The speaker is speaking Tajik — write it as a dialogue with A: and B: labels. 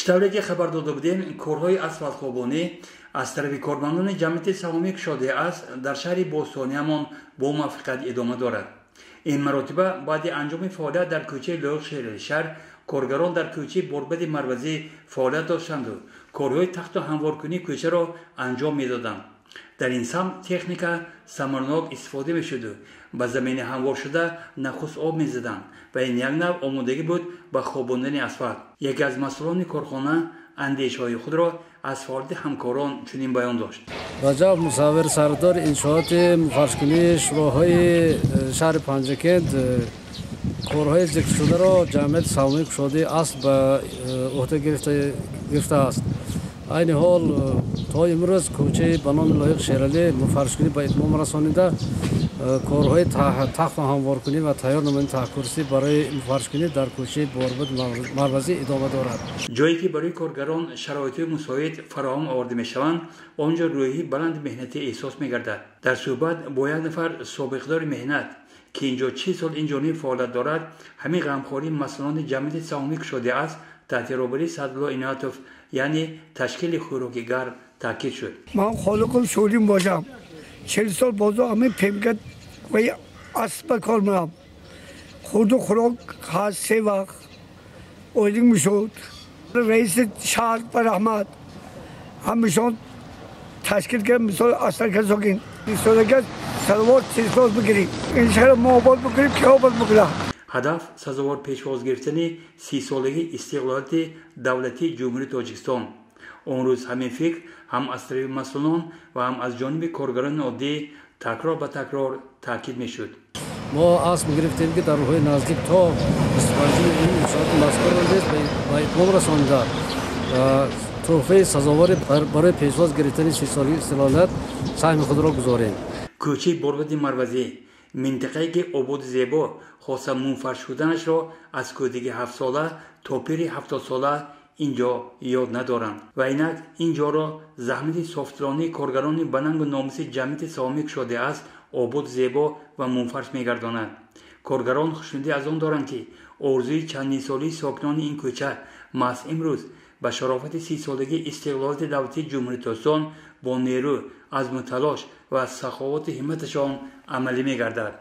A: Чӣ тавре ки хабар дода будем, корҳои асфалтхобонӣ аз тарафи кормандони ҷамъияти саҳомӣ кушодаи аср дар шаҳри бостониямон бо муваффақият идома дорад. Ин маротиба баъди анҷоми фаъолият дар кӯчаи Лоиқ Шерали шаҳр, коргарон дар кӯчаи Борбади Марвазӣ фаъолият доштанду корҳои тахту ҳамворкунии кӯчаро анҷом медоданд. Дар ин самт техника самарнок истифода мешуду ба замини ҳамворшуда нахуст об мезаданд ва ин як нав омодагӣ буд ба хобондани асфалт. Яке аз масъулони корхона андешаҳои худро аз фаъолияти ҳамкорон чунин баён дошт.
B: Раҷаб Мусаввир, сардори иншооти муфаршкунии роҳҳои шаҳри Панҷакент. Корҳои зикршударо ҷамъияти саҳомии кушодаи асл ба уҳда гирифтааст. Айни ҳол то имрӯз кӯчаи ба номи Лоиқ Шералӣ муфаршкунӣ ба итмом расонида, корҳои тахту ҳамворкунӣ ва тайёр намудани таҳкурсӣ барои муфаршкунӣ дар кӯчаи Борбуд Марвазӣ идома дорад.
A: Ҷое ки барои коргарон шароитҳои мусоид фароҳам оварда мешаванд, он ҷо рӯҳи баланди меҳнатӣ эҳсос мегардад. Дар суҳбат бо як нафар собиқдори меҳнат, ки инҷо 40 сол инҷониб фаъолият дорад, ҳамин ғамхории масъулони ҷамъияти саҳомӣ кушодаи аср таҳти роҳбарии Саъдулло Иноятов, яъне ташкили хӯроки гарм, таъкид шуд.
C: Ман холиқум шӯлим бошам, 40 сол бозо ҳамин пемка вай асба кор мекунам. Хурду хӯрок ҳаст, се вақт ойлик мешуд. Раиси шаҳр ба раҳмат, ҳамешон ташкил кард, мисол асаркасокин истодага салавот сисоз бигирем, ин шаҳр мо обод бикунем, ки обод бикунам.
A: Ҳадаф сазовор пешвоз гирифтани 30-солагии истиқлолияти давлатии Ҷумҳурии Тоҷикистон. Он рӯз ҳамин фикр ҳам аз тарафи масъулон ва ҳам аз ҷониби коргарони оддӣ такрор ба такрор таъкид мешуд.
B: Мо азм гирифтем, ки дар рӯзҳои наздик то 25-уми июн иншооти мазкурро низ ба итмом расонида, тӯҳфаи сазовори барои пешвоз гирифтани 30-солагии истиқлолият саҳми худро гузорем.
A: Кӯчаи Борбади Марвазӣ, минтақае ки ободу зебо, хоса мунфарш шуданашро аз кӯдаки 7-сола то пири 70-сола ин ҷо ёд надоранд. Ва инак ин ҷоро заҳмати софдилонии коргарони банангу номуси ҷамъияти саҳомӣ кушодаи аср ободу зебо ва мунфарш мегардонад. Коргарон хушнудӣ аз он доранд, ки орзуи чандинсолии сокинони ин кӯча маҳз имрӯз ба шарофати 30-солагии истиқлолияти давлатии Ҷумҳурии Тоҷикистон бо нерӯ, азму талош ва саховату ҳимматашон амалӣ мегардад.